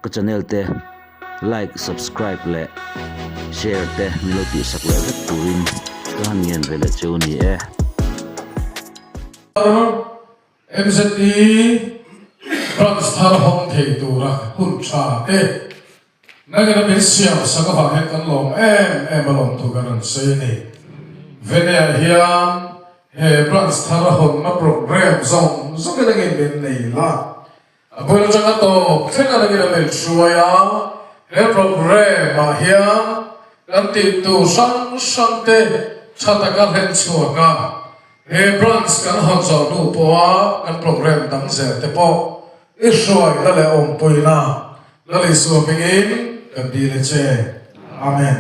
Ka channel te like, subscribe leh share te min lo tihsak leh vek turin ka han ngen ve leh cheu ni e. MZE Branch thar hawng thei tura hun tha te nangin a min siam sak avang hian kan lawm em em a lawm thu kan rawn sawi a ni. Veneh ah hian he Branch thar a hawnna programme zawng zawngin angin min nei la. A bul atanga tawp thleng atangin a min hruai a, he programme ah hian kan tih tur hrang hrang te tha taka hlen chhuak a, he branch kan hawn zawh hnu pawha kan programme dang zel te pawh i hruaina leh awmpuina Lal Isua hmingin kan dil a che. Amen.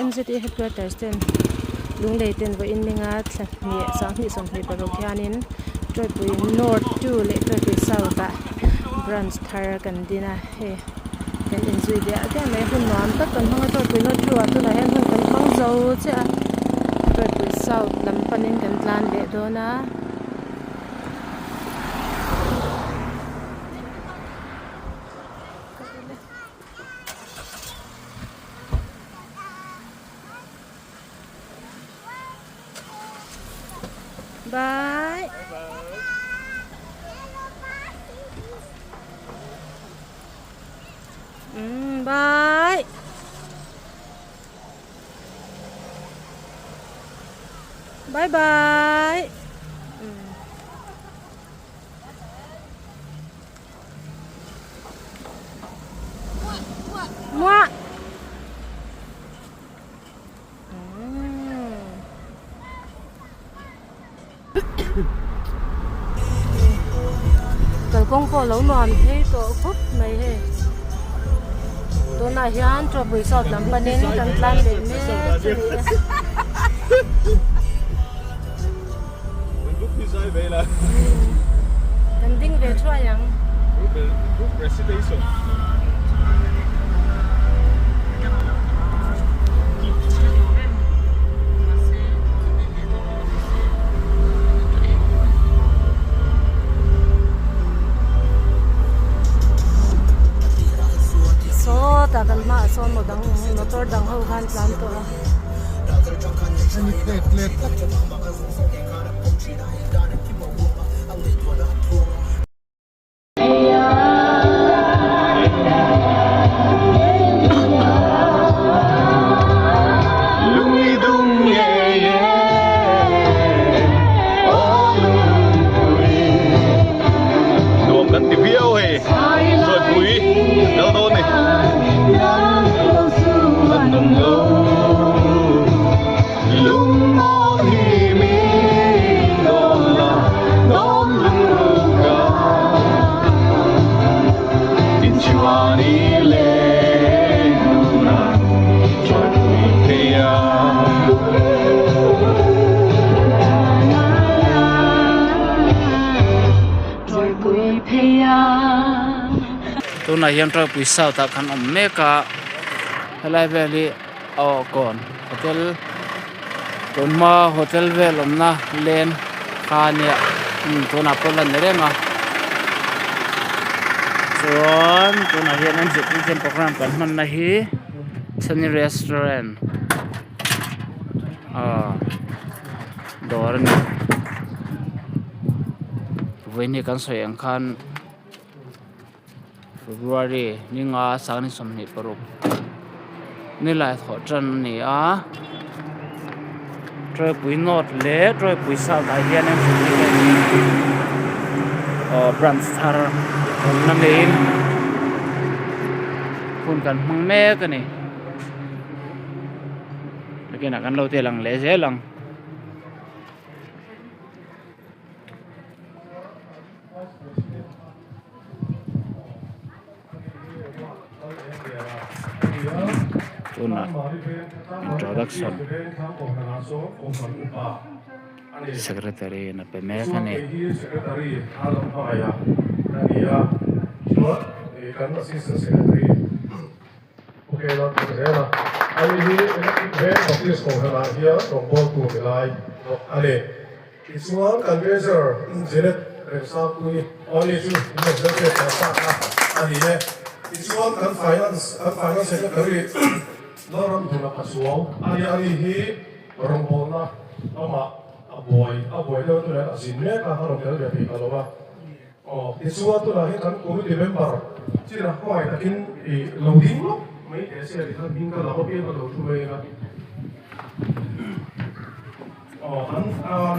MZA headquarters ten Lunglei ten vawiin ninga thla hnih sanghnih 26 hianin Tawipui North 2 leh Tawipui South ah branch thar kan din a hei kan inzui diah diah mai hun nuam tak kan hmang a Tawipui North 2 ah tunah hian hun kan hmang zo chiah a Tawipui South lam panin kan tlan leh dawn a. Bye. Mm, bye. Bye bye. Mm. Muah. Kalkawng pawh lo nuam phei tawh khawp mai hei. Tunah hian Tawpui South lam panin kan tlan leh mek a ni e. Kan ding ve thuai ang. Sawtah kan hmaah sawn motor dang ho khan tlan tawh a. Nuam kan ti viau hei Chuaipui kal dawn ni. Tunah hian Rawpui South ah kan awm mek a helai vel hi aw kawn hotel tunhma hotel vel awmna lane kha a nia tunah pawh la ni reng a chuan tunah hian an zirtirten program kan hmanna hi Sunny restaurant aw dawr a ni vawiin hi kan sawi ang khan. February ni nga sang ni 26 nilai thawh tan a ni a Tawipui North leh Tawipui South ah hian aw branch thar awmna neiin hun kan hmang mek a ni nakinah kan lo ti lang leh zel ang. Tunah introduction secretary in a pe mek a ni. Tichuan kan Treasurer Janet Remsangpuii Awni chu min rawn hmel hriat chhuah tak a a ni e. Tichuan kan Finance kan Finance Secretary Lalramduna Pachuau a nia ani hi rawngbawlna lamah a buai a buai deuh tunah hian a zin mek a, a rawn tel ve thei ta lo a. Aw tichuan tunah hian kan committee member chin a hmangaih takin i lo ding lawk mai teh se a ti khan hming ka lam apiang ka lo thu mai a. Aw an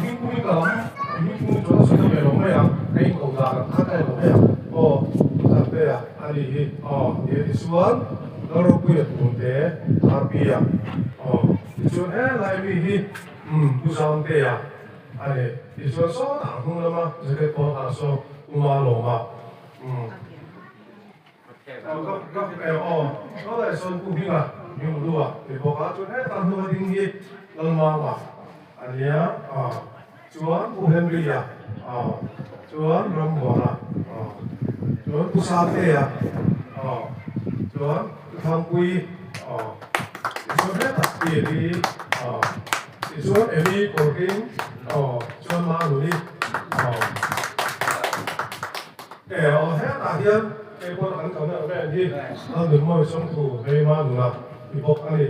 hmingpui ka lam hmingpui chuan a sawi ve lo mai ang ka inko dan ang kha ka en lo mai ang aw Thangtea a ni hi aw tia tichuan Lalropuia Tunte RP-a aw tichuan helai mi hi umm Pu Zamtea a ni tichuan sawtah a hnung lama jacket pawn ha saw Uma Lawma umm aw ka aw sawtlai sawn Pu Hminga. Hminghlua ni bawk a, chuan heta hnunga ding hi Lalmama a nia a, chuan Pu Henry-a a, chuan Rammuana a, chuan Pu Sate-a a, chuan Pu Thangpuii a, tichuan hetah Pi Eli a, tichuan Eli Kawlhring a, chuan Manuni a. E aw hetah hian hei pawh kan cameraman hi Lalnunmawi Chawngthu hei Manuna ni bawk a ni.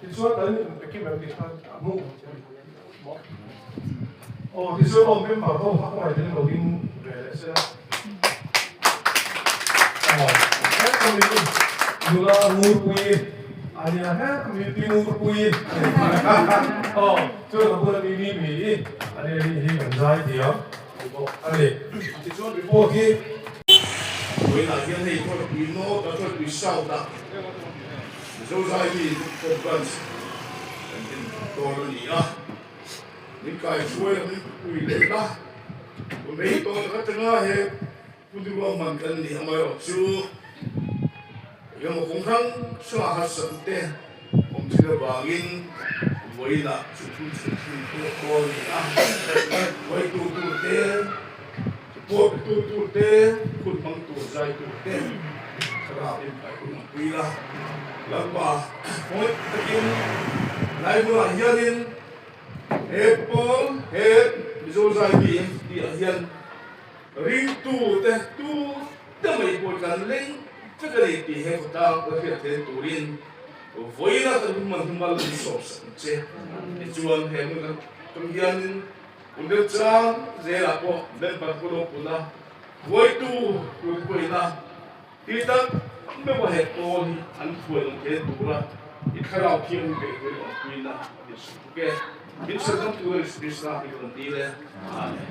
Tichuan kan inpekim em tih kha a hmuh maw? Aw tichuan aw member ho kha khawngaih takin lo ding ve leh se la. Aw heta mi nula Ngurpuii a nia heta mi pi Ngurpuii a ni. Aw chuan a bula mi Mimi a nia ni hi kan zai thiam ni bawk a ni. Tichuan report hi. Vawiinah hian hei Thawlpui North a Thawlpui South a Mizo Zaimi Football Branch kan din dawn a ni a, min kaihruai a min pui leh la, hun rei tawh tak atanga he hmun ruahman kan ni amaherawhchu engemaw kawng hrang hrangah harsatna te awm thin avangin vawiinah chu thil chhun pawh dawn a ni a, hruaitu tur te, Support tu tur te, hun hmang tur zai tur te thlarau in kai hun ang pui la. Lalpa khawngaih takin lai hmunah hianin he pawl he Mizo zai mi tih ah hian ringtu te tu te mai pawh kan leng vek a ni tih he khawtlang ka hriat theih turin vawiina kan hman hi mal min sawm sak ang che. Tichuan he hmun atang hianin Hun deuh chang zelah pawh member pawh lo pun a, hruaitu tur pawhin a ti tak meuh a he pawl hi an hruai awm thei tura i thlarau thianghlim peih tur i awmpuina a ni hrim bawk e. Min chhan tura Yesu Krista hi ka rawn dil e. Amen.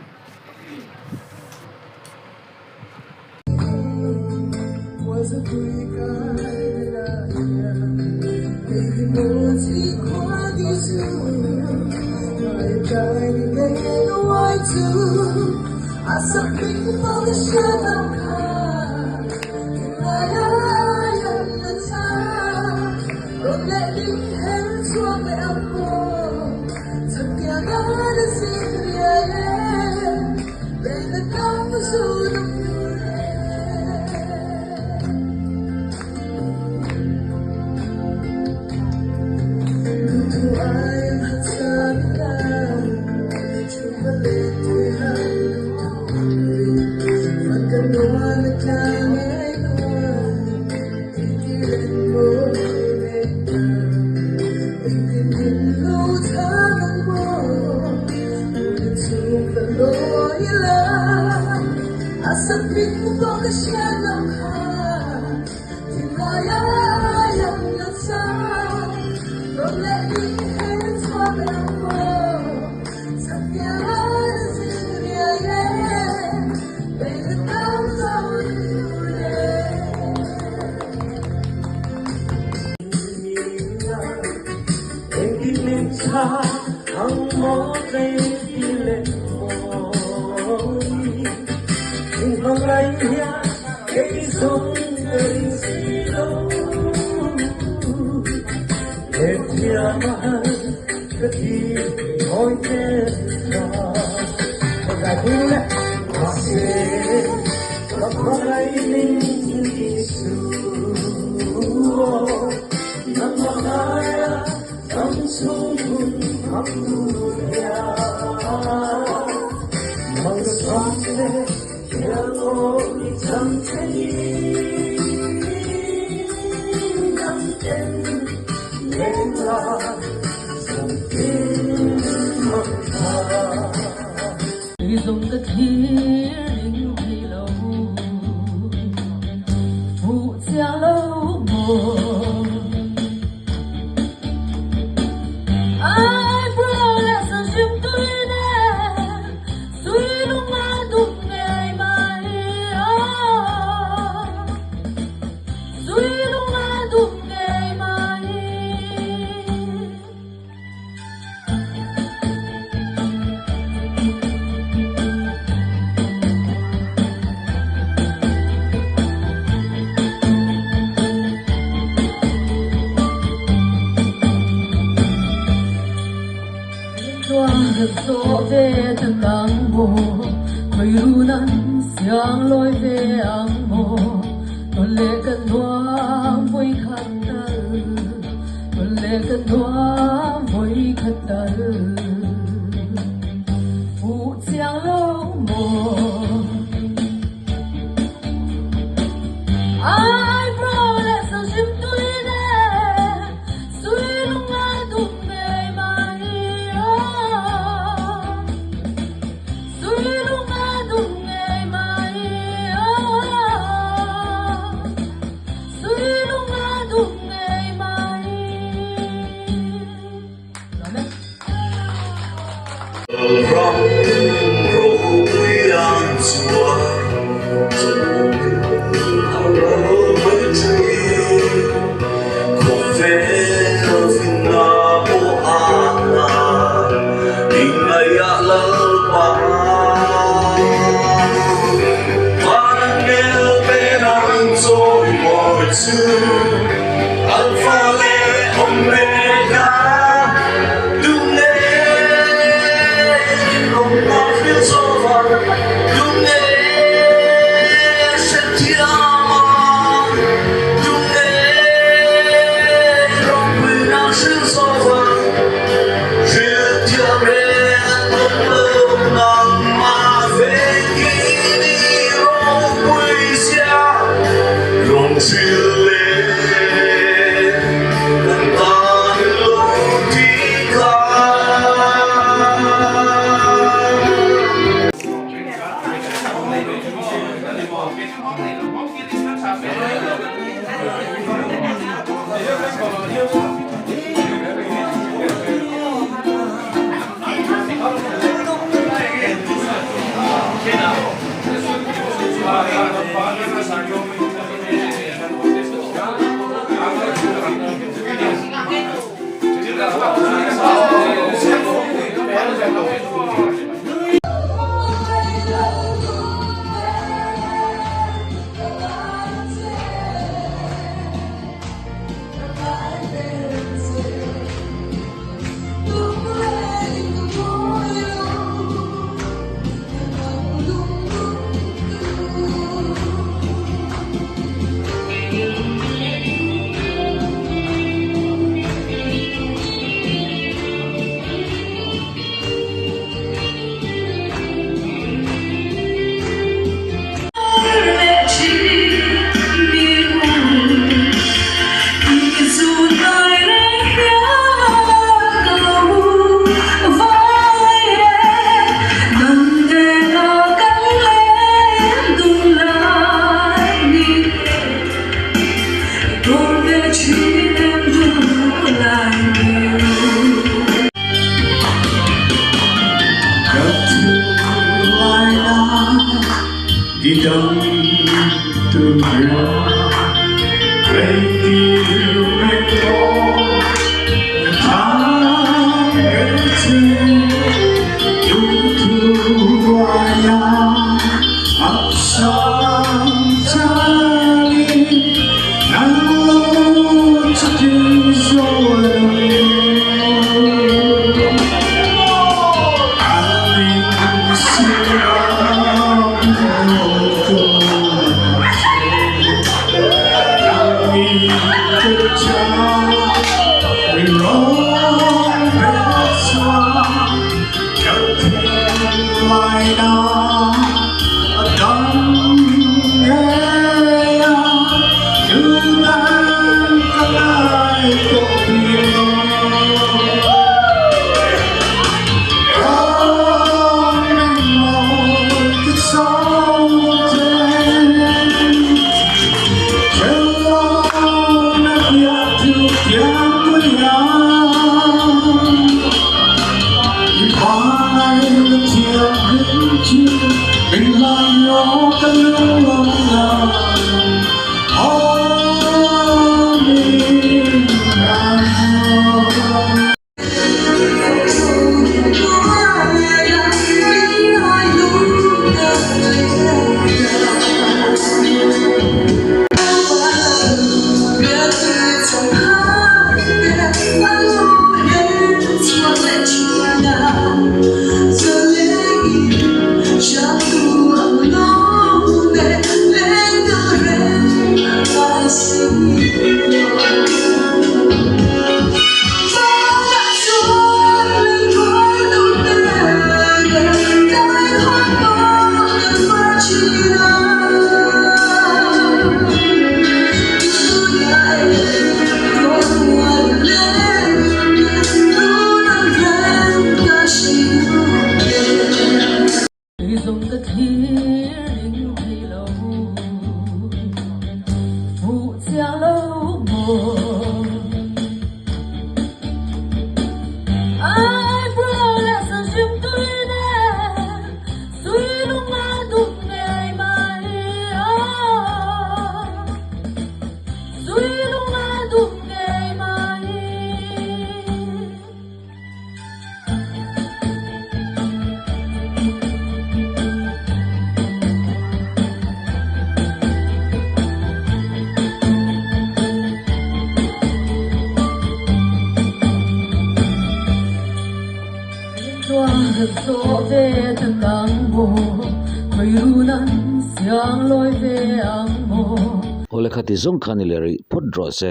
Awle khati zawng khan i le rih phawt rawh se,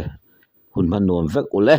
hun hman nuam vek ule.